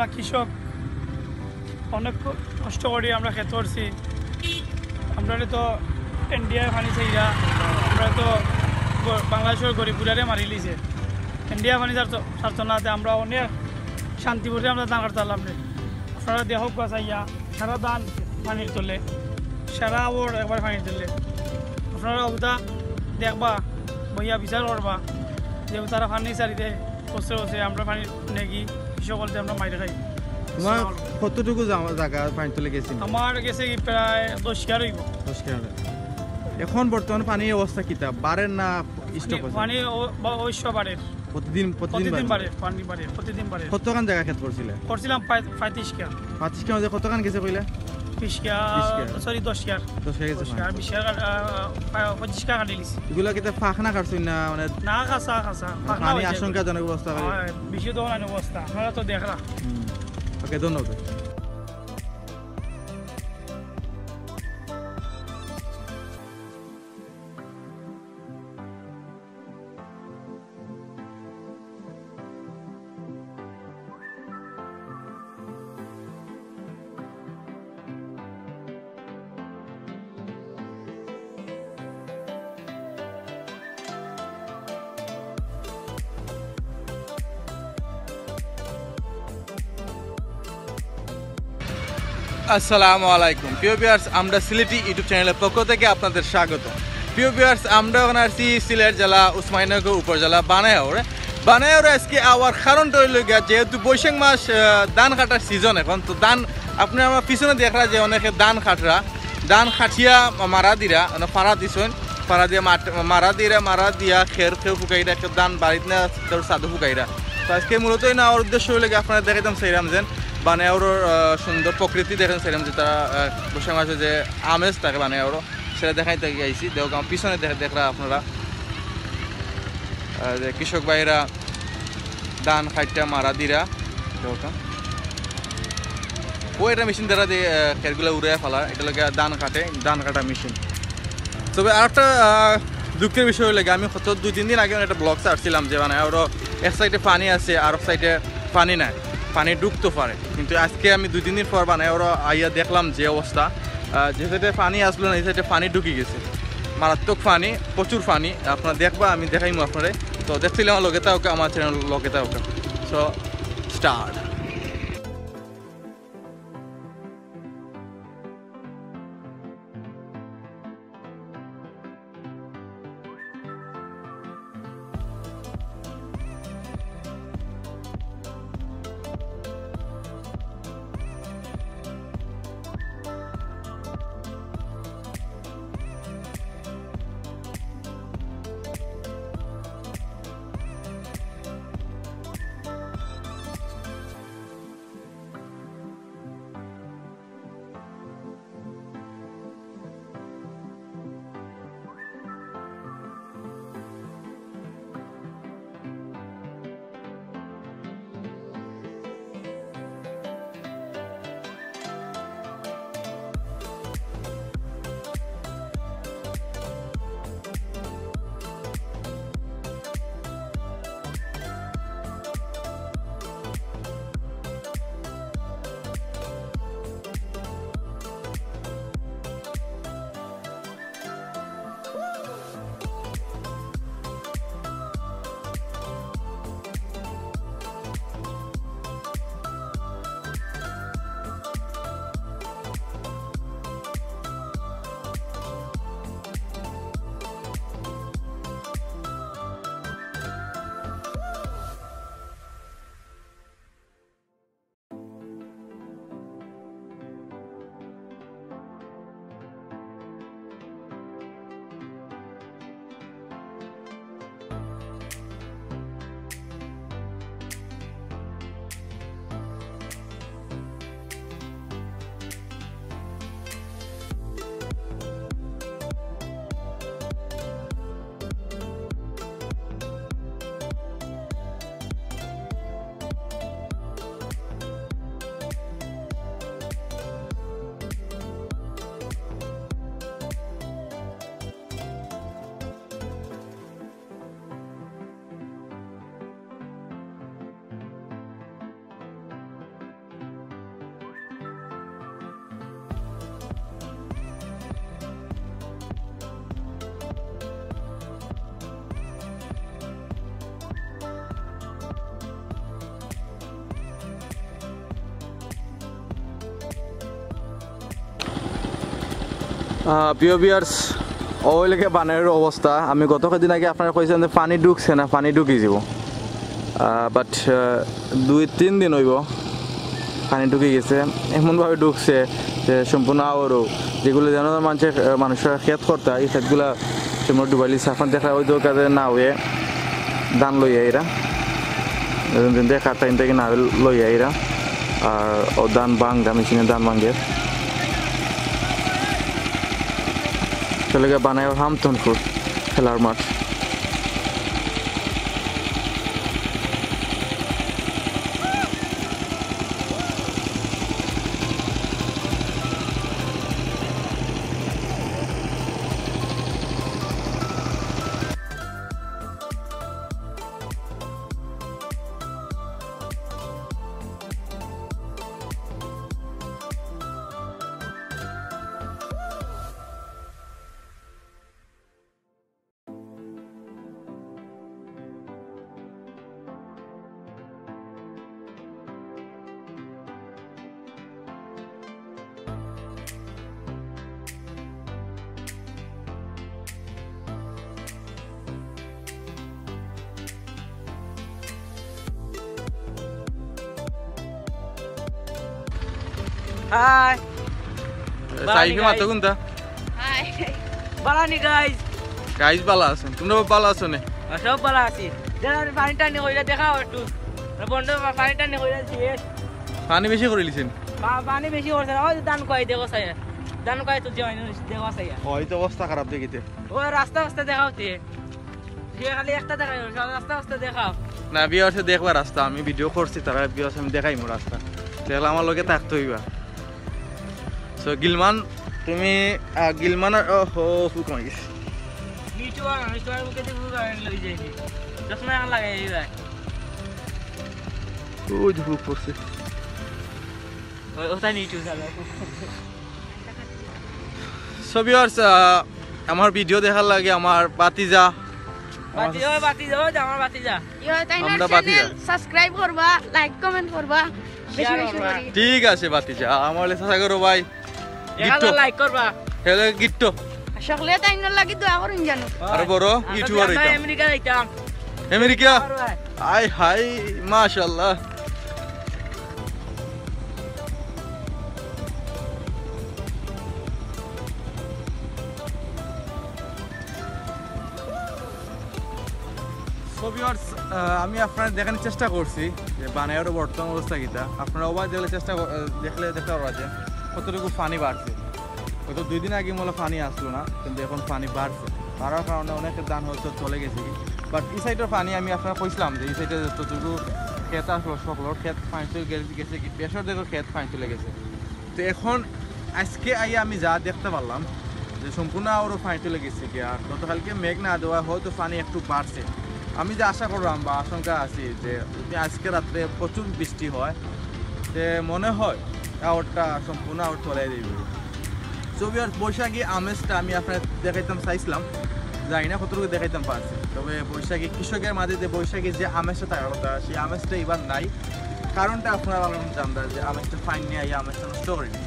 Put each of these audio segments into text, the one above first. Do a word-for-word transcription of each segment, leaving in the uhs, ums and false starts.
আমরা কৃষক, অনেক ক-, কষ্ট করি আমরা খেত করছি। আমরা তো ইন্ডিয়ার পানি চাইরা, আমরা তো গ-, বাংলাদেশর গরিব গুলারে মারিলিছে। ইন্ডিয়া পানি ছাড়তো, ছাড়তো না, তে আমরা অনেক শান্তি করে আমরা ধান কাটতাম। আপনারা দেখউক্কা চাইয়া, সারা ধান পানির তলে, সারা ওর একবার পানির তলে। আপনারা ওটা দেখবা, বইয়া বিচার করবা যে তারা পানি ছাড়ি দেয়, বসে বসে আমরা পানি নেগি, কৃষক বলতে আমরা মাইর খাই। তোমার কতটুকু জা-, জাগা পানির তলে গেছে? আমার গেছে কি প্রায় দশ কিয়ার অইবো। দশ কিয়ার। এখন বর্তমান পানির অবস্থা কিতা? বাড়ের না স্টপ আছে? পানি অ-, বা-, অবশ্য বাড়ের। প্রতিদিন, প্রতিদিন প্রতিদিন বাড়ে? বাড়ে, পানি বাড়ে, প্রতিদিন বাড়ে। কতখান জাগা খেত করছিলে? করছিলাম পাঁচ-, পঁয়ত্রিশ কিয়া। পঁচিশ কিয়া মধ্যে কতখান গেছে কইলা? বিশ কিয়া, বিশ কিয়া। সরি, দশ কিয়া। দশ কিয়া গেছে দশ কিয়া, পানি। বিশ কিয়া, আহ, আহ, পঁচিশ কিয়া কাটিলিছি। এগুলা কিতা ফাঁক না কাটছইন না, মানে না, কাঁচা, কাঁচা। ফাঁক না পানি হইছে আশঙ্কাজনক এগুলা। অবস্থা। হ্যাঁ, বেশি দোকান অবস্থা। আপনারা তো দেখরা। হুম। ওকে, ধন্যবাদ। আসসালামু আলাইকুম প্রিয় ভিউয়ার্স, আমরা সিলেটি YouTube চ্যানেলের পক্ষ থেকে আপনাদের স্বাগত। প্রিয় ভিউয়ার্স, আমরা এখন আছি সিলেট জেলা উসমানীনগর উপজেলা বানাইহাওরে। বানাইহাওরে আজকে আওয়ার কারণটা অইলো গিয়া, যেহেতু বৈশাখ মাস, আহ, ধান কাটার সিজন এখন, তো ধান, আপনারা আমার পিছনে দেখরা যে অনেকে ধান কাটরা, ধান কাটিয়া মারা দিরা, মানে ফাড়া দিছইন, ফাড়া দিয়া মাট-, মারা দিরা, মারা দিয়া খের, খের ফুকাইরা, খের ধান বাড়িত না, খের সাদু ফুকাইরা। তো আজকে মূলত এই নেওয়ার উদ্দেশ্য অইলো গিয়া, আপনারারে দেখাইতাম চাইরাম যেন বানাইহাওরর, আহ, সুন্দর প্রকৃতি দেখাইতাম চাইরাম, যেটা, আহ, বৈশাখ মাসে যে আমেজ থাকে বানাইহাওরর, সেটা দেখাইতে আইছি। দেখউক্কা, আমার পিছনে দেখ-, দেখরা আপনারা, আহ, যে কৃষক ভাইরা ধান কাটিয়া মারা দিরা, দেখউক্কা। ও একটা মেশিন দ্বারা দিয়ে, আহ, খেরগুলা উড়াইয়া ফালার, এটা লাগে ধান কাটে, ধান কাটা মেশিন। তবে আরেকটা, আহ, দুঃখের বিষয় অইলো গিয়া, আমি গত দুই তিন দিন আগে একটা ব্লগ ছাড়ছিলাম যে মানে আরো এক সাইডে পানি আছে, আর এক সাইডে পানি নাই, পানি ঢুকতো পারে, কিন্তু আজকে আমি দুই তিন দিন পর বানাইহাওর আইয়া দেখলাম যে অবস্থা, আহ, যে সাইডে পানি আসলো না, এই সাইডে পানি ঢুকি গেছে, মারাত্মক পানি, প্রচুর পানি। আপনারা দেখবা, আমি দেখাইমু আপনারারে। তো দেখতে অইলে আমার লগে থাকউক্কা, আমার চ্যানেল লগে থাকউক্কা। So start। প্রিয় ভিউয়ার্স, অউ অইলোগি বানাইর অবস্থা। আমি গত কয়দিন আগে আপনারারে কইছিলাম যে পানি ঢুকছে না, পানি ঢুকি যাব। বাট দুই তিন দিন অইবো পানি ঢুকি গেছে, এমনভাবে ঢুকছে যে সম্পূর্ণ আওরও যেগুলা যেন মানুষের, আহ, মানুষের খেত করতা, ই খেতগুলা সম্পূর্ণ ডুবাইলিছে। আপনারা দেখরা অউ দরকারে না অইয়া ধান লইয়া এরা, দেখা টাইম থাকি না লইয়া এরা, আর অউ ধান ভাঙ্গা, মেশিনে ধান ভাঙ্গে। চলে গিয়া বানাইর হামতনপুর খেলার মাঠ। হাই। সাইফি মাতো কুনটা? হাই। বালা নি গাইস? গাইস বালা আছইন। তুমরা বালা আছো নি? আর সব বালা আছি। যারা পানি টানি কইরা দেখাও একটু। বন্ধ পানি টানি কইরা দিছি। পানি বেশি করিলিছইন? পা-, পানি বেশি করছে না। অউ যে ধান কুয়াই দেখো চাইয়া। ধান কুয়াই তো যে অইন দেখো চাইয়া। অউ তো অবস্থা খারাপ দেখিতে। অউ রাস্তা, রাস্তা দেখাও তে। সে খালি একটা দেখাই, সব রাস্তা, রাস্তা দেখাও। না, ভিউয়ার্সে দেখবা রাস্তা, আমি ভিডিও করছি, তারা ভিউয়ার্স আমি দেখাইমু রাস্তা। তাইলে আমার লগে থাকতে অইবা। So, গিলমান, তুমি, আহ, গিলমান আর, ও হো, ফুক মারিস। নিচু আর, নিচু আর মুখে দিয়ে ফুক আর লই যাইনি। চশমা এখন লাগাই এই ভাই। ওই যে ফুক পড়ছে। ওই, ওটা নিচু যাবে। So, ভিউয়ার্স, আহ, আমার ভিডিও দেখার লাগি আমার ভাতিজা, ভাতিজা, ওই ভাতিজা, ওই যে আমার ভাতিজা। ইয়ো, তাইনর আমরা ভাতিজা। Channel subscribe করবা, like comment করবা, বেশি share বেশি করবা। করি। ঠিক আছে ভাতিজা, আমার লেসা করো ভাই। এক হাজার গিট্টু। Like করবা। হ্যালো গিট্টু। সকলে তাইনর লাগি দোয়া করুন জানো। আরো বড় আমরা YouTuber আমরা হইতাম। আমেরিকা যাইতাম। আমেরিকা? আরো ভাই। আয় হায়, মাশাআল্লাহ। So viewers, আহ, আমি আপনারারে দেখানির চেষ্টা করছি যে বানাইরর বর্তমান অবস্থা কিতা। আপনারা অবাক দেখলে চেষ্টা কর-, আহ, দেখলে দেখতে পারবা যে কতটুকু পানি বাড়ছে। গত দুই দিন আগে মনে পানি আসলো না, কিন্তু এখন পানি বাড়ছে। বাড়ার কারণে অনেকের ধান হয়তো চলে গেছে কি। But ই সাইডর পানি আমি আপনারারে কইছিলাম যে ই সাইডে যতটুকু খেত আসলো, সকলর খেত পানি তো গে-, গেছে কি, বেশর দেখো খেত পানি চলে গেছে। তো এখন আজকে আইয়া আমি যা দেখতে পারলাম যে সম্পূর্ণ আওরও পানি চলে গেছে গিয়া। গতকালকে মেঘ না দেওয়ায় হয়তো পানি একটু বাড়ছে। আমি যে আশা করলাম বা আশঙ্কা আছি যে যদি আজকে রাত্রে প্রচুর বৃষ্টি হয়, তে মনে হয় আওরটা সম্পূর্ণ আওর তলায় যাইব। So viewers, বৈশাখী আমেজটা আমি আপনারারে দেখাইতাম চাইছিলাম, জানি না কতটুকু দেখাইতাম পারছি। তবে বৈশাখী কৃষকের মাঝে যে বৈশাখী যে আমেজটা থাকার কথা, সেই আমেজটা এবার নাই। কারণটা আপনারা ভালো জানরা যে আমেজটা পানি নিয়া আইয়া আমেজটা নষ্ট করিনি,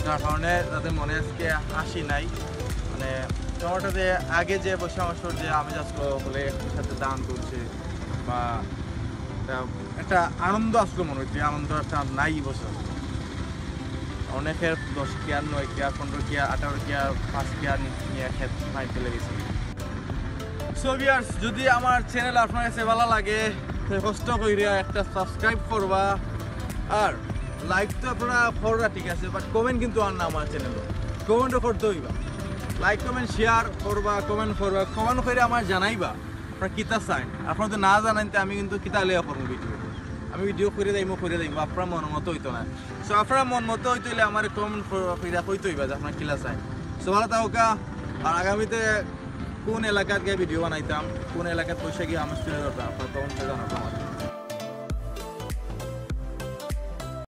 যার কারণে তাদের মনে আজকে হাসি নাই। মানে, টমেটো যে আগে যে বৈশাখ মাসর যে আমেজ আসলো, বলে একসাথে ধান তুলছে বা একটা, একটা আনন্দ আসলো মনে হচ্ছে, আনন্দ একটা নাই ই বছর। অনেকের দশ কিয়ার, নয় কিয়ার, পনেরো কিয়ার, আঠারো কিয়ার, পাঁচ কিয়ার নিয়া খেত পানি চলে গেছে। So viewers, যদি আমার channel আপনার কাছে ভালো লাগে, তে কষ্ট কইরা একটা subscribe করবা, আর like তো আপনারা কররা, ঠিক আছে, but comment কিন্তু আর না আমার channel-ও। Comment-ও করতে হইবা, like comment share করবা, comment করবা, comment কইরা আমারে জানাইবা আপনারা কিতা চাইন। আপনারা যদি না জানাইন, তে আমি কিন্তু কিতা লইয়া করবো ভিডিও, আমি ভিডিও কইরা যাইমু, কইরা যাইমু, আপনার মন মতো হইতো না। So আপনার মন মতো হইতে হইলে আমারে comment কইরা কইতে হইবা যে আপনারা কিলা চাইন। So ভালো থাকো, আর আগামীতে কোন এলাকাত গিয়া ভিডিও বানাইতাম, কোন এলাকাত বৈশাখী আমেজ তুলে ধরতাম, আপনারা comment করে জানাইবা আমারে।